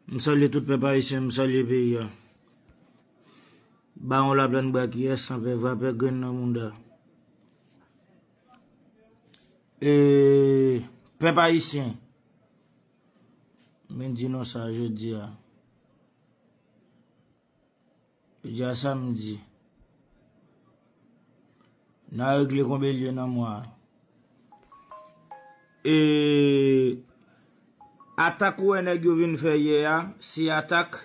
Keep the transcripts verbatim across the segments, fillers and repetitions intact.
M salye tout pèp ayisyen, m salye peyi a. Bawon Laplann Bwa Kiyès, Sanpè Vapè Grenn nan Mounda. E, pèp ayisyen, men di nou sa jodi a. Jodi a samdi. N a regle konbyen l ye nan mwa a. E, atak ou wè nèg yo vin fè yè a, se atak,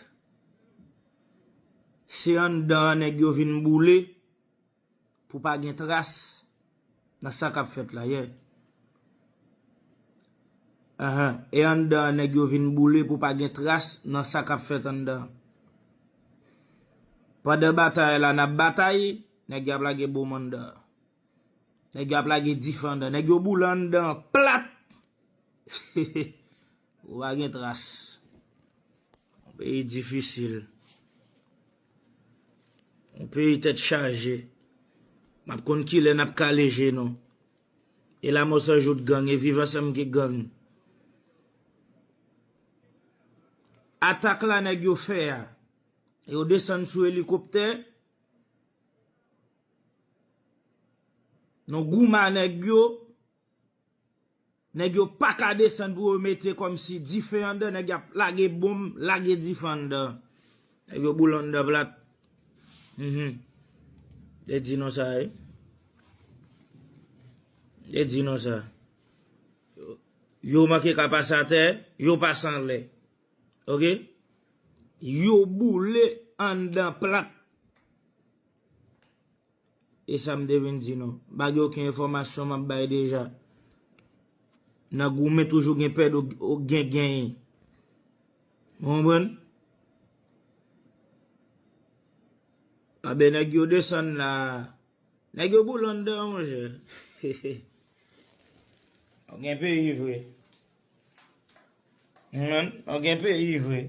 se anndan an nèg yo vin boule pou pa gen tras nan sa k ap fèt la yè. Ahan, e anndan an nèg yo vin boule pou pa gen tras nan sa k ap fèt anndan. Pandan batay la n ap batay, nèg yo ap lage bonm anndan. Nèg yo ap lage dife anndan. Nèg yo boule anndan plat. Ou pa gen tras. Yon peyi difisil. Yon peyi tèt chaje. M ap konn kilè n ap kale je nou. E lanmò san jout gang, e viv ansanm ki gang. Atak la nèg yo fè a, yo desann sou elikoptè, nou goumen nèg yo, nèg yo pa ka desann pou yo mete kòmsi dife anndan, nèg y ap lage bonm, lage dife anndan. Nèg yo boule anndan plat. Mhm. Te di nou sa, wi. Te di nou sa. Yo, yo manke ka pase atè, yo pase anlè. Oke? Yo boule anndan plat. E sa m te vin di nou. M pa gen okenn enfòmasyon m ap bay deja. Nan goumen toujou gen pèdi ou gen genyen. Ou konprann? Anben nèg yo desann la. Nèg yo boule anndan, monchè. Nou gen peyi vre. Ou konprann? Nou gen peyi vre.